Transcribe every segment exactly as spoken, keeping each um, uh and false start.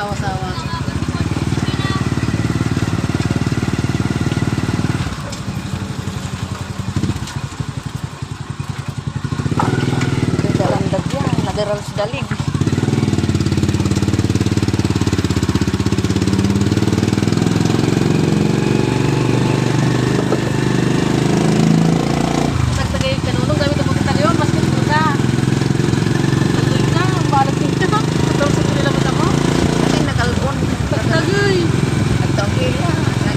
Sawa-sawa. Dalan dagyan, nagaral si Dalig. Tagtagay kanunong gamit ang pagkataliwan, basketball ka. Tagtagay ka, ang balat ninyo. Katorse ko nila mata mo. Kasi nakalbon. Tagtagay. Tagtagay ka.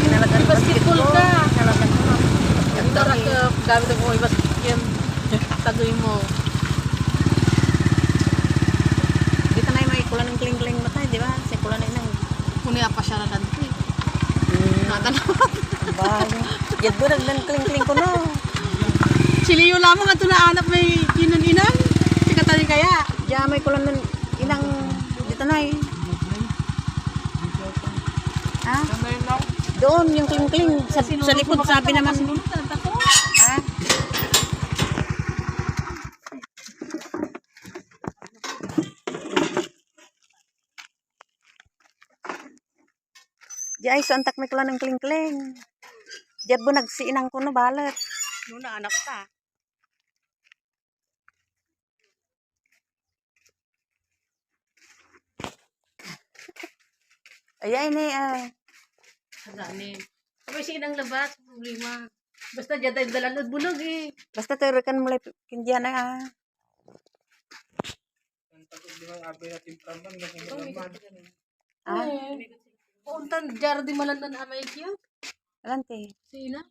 Inalagan basketball ka. Inalagan mo. Tagtagay. Gamit ang pagkataliwan, basketball. Tagtagay mo. Di ta na may kulan ng kling-kling mata, di ba? Sa kulan ng inang. Kundi apasyaran ko eh. Hmm. Natan-aw. Bale. Yad bulag nen kling-kling kono. Si Leo lamang ato naanap may kinan inang. Sikatani kaya. Dia may kulan nen inang ditanay. Ha? Doon, yung kling-kling. Sa, sa likod, sabi naman. Ha? Diay so antak may kulan ng kling-kling. Diad bunag si inang kono balet. Nuna anak ta. Ayay ni, ah. Agani. Sabay si inang labat, problema. Basta diad tayo dalan ed bunag eh. Basta terekan mo lay kindian, ah. Ang takot di man abay na timplaman, na kumulaman. Ah? Ontan, diaro di malandan amay kiyo? Alanti. Sila?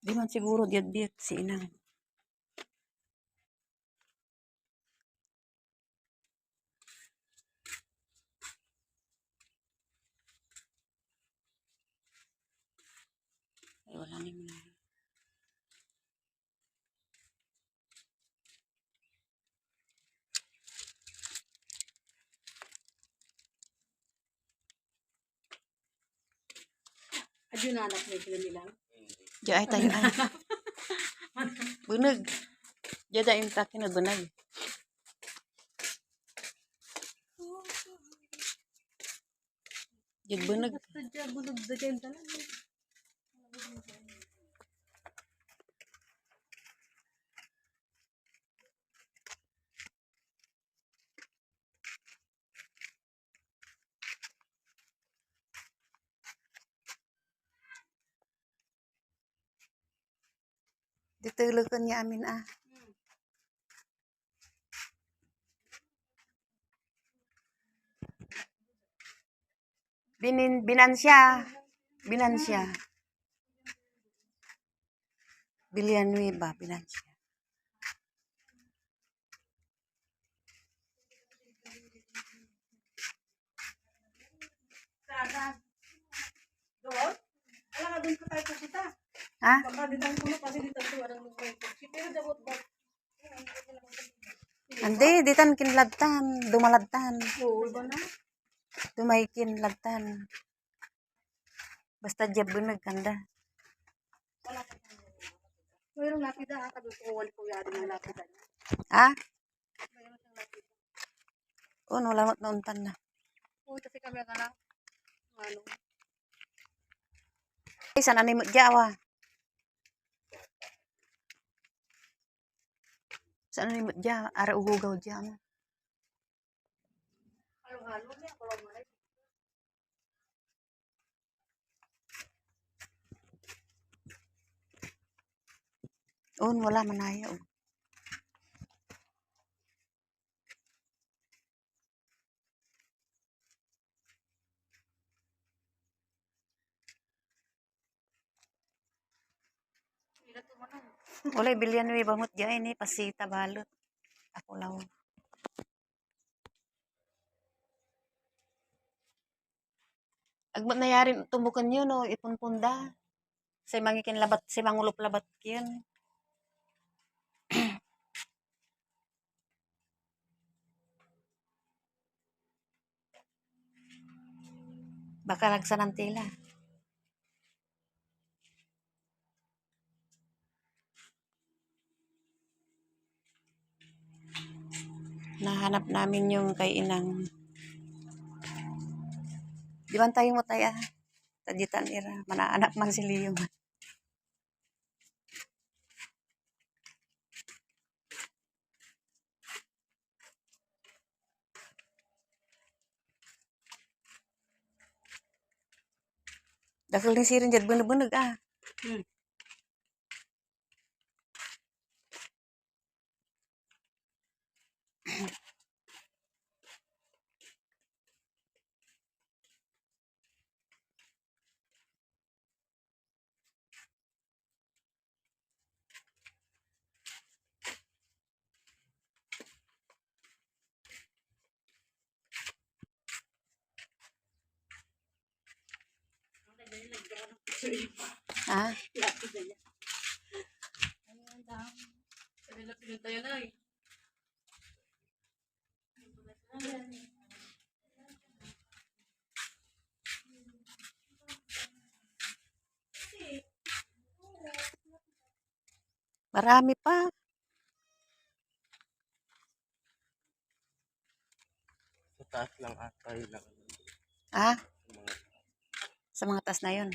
Di man siguro diad biek si inang. Ay, wala ni Mary. Adyo na anak may kinanilang. Diay tayo ay. Bunag. Diay tayo yung takin na bunag. Diay bunag. Basta diay bunag da diyan talaga. Dituleken ya amin, ah. Binin-, binansia. Binansia. Villanueva, binansia. Ha? Andi, ditan kinladtan, dumalad tan. Oo, iba na. Dumay kinladtan. Basta diad bunag kanda. Mayroong lapida, ah, sabi ko, wala ko yari ng lapida niya. Ha? Mayroon siyang lapida. Oo, wala met naontan na. Oo, kasi kami ang anak. Ano? Ay, saan anay met dia, awa? Saan anay met dia? Ara ugugaw dia, ano? Halo-halo niya, kalau malay. On, wala manaya, oh. Walay Villanueva met dia, ini, pasita balet. Ako law. Agmat nayarin tumbuken yo no ipunpun da. Say mangikin labat, say mangulop labat kien. Baka lagsanan tila. Nahanap namin yung kay Inang. Di man tayo mo tayo, ah. Taditan ira, manaanak man si Leo. Dakel ni sirin diad beneg-beneg, ah. Hmm. Ha? Marami pa. Sa taas lang ata yun lang. Ah? Sa mga taas na yun.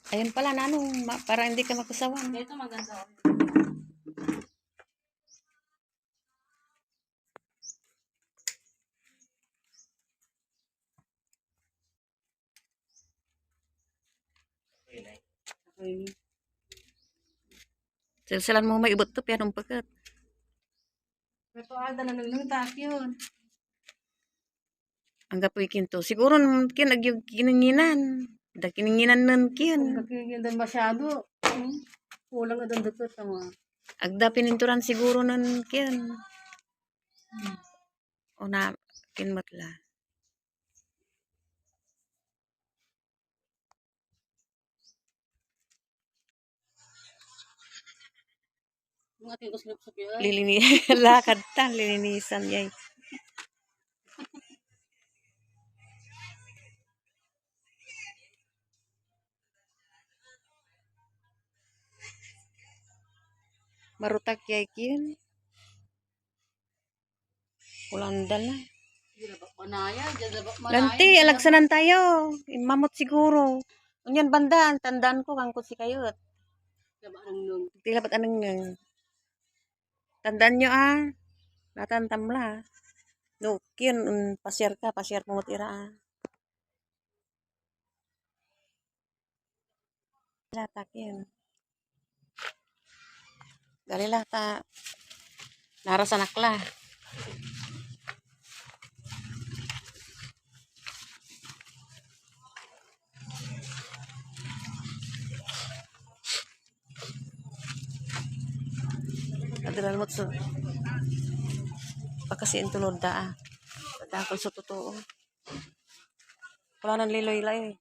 Ayun pala, nanong, ma-, para hindi ka makusawan. Ito maganda. Okay. Salsalan mo may ibot to, pian ompeket. Ito, ada na nung tak yun. Anggapoy kinto. Siguro nen kin agyo kininginan. Da kininginan nen kin. Ang kakikinan masyado. Hmm? Kulang na dandakot, tama. Agda pininturan siguro nen kin. Hmm. O na, kinmat la. Ang ating uslupsup yan. Lilini-, lakad ta, lilinisan yay. Marutak yay kin. Kulang da la. Di labak manaya, di labak manaya, Lanti, di labak alagsanan tayo. Imamot siguro. Onyan banda, tandaan ko, kangkod sikayo et. Labak anengneng. Di labat anengneng. Tandaan nyo, ah. Natan tamla. No, kin, mm, pasiar ka, pasiar mo met ira, ah. Latakin. Gali la ta narasan ak la. Adral mo so pakasi intulod da, ah. Dakel so totoo. Wala nan liloy la, eh.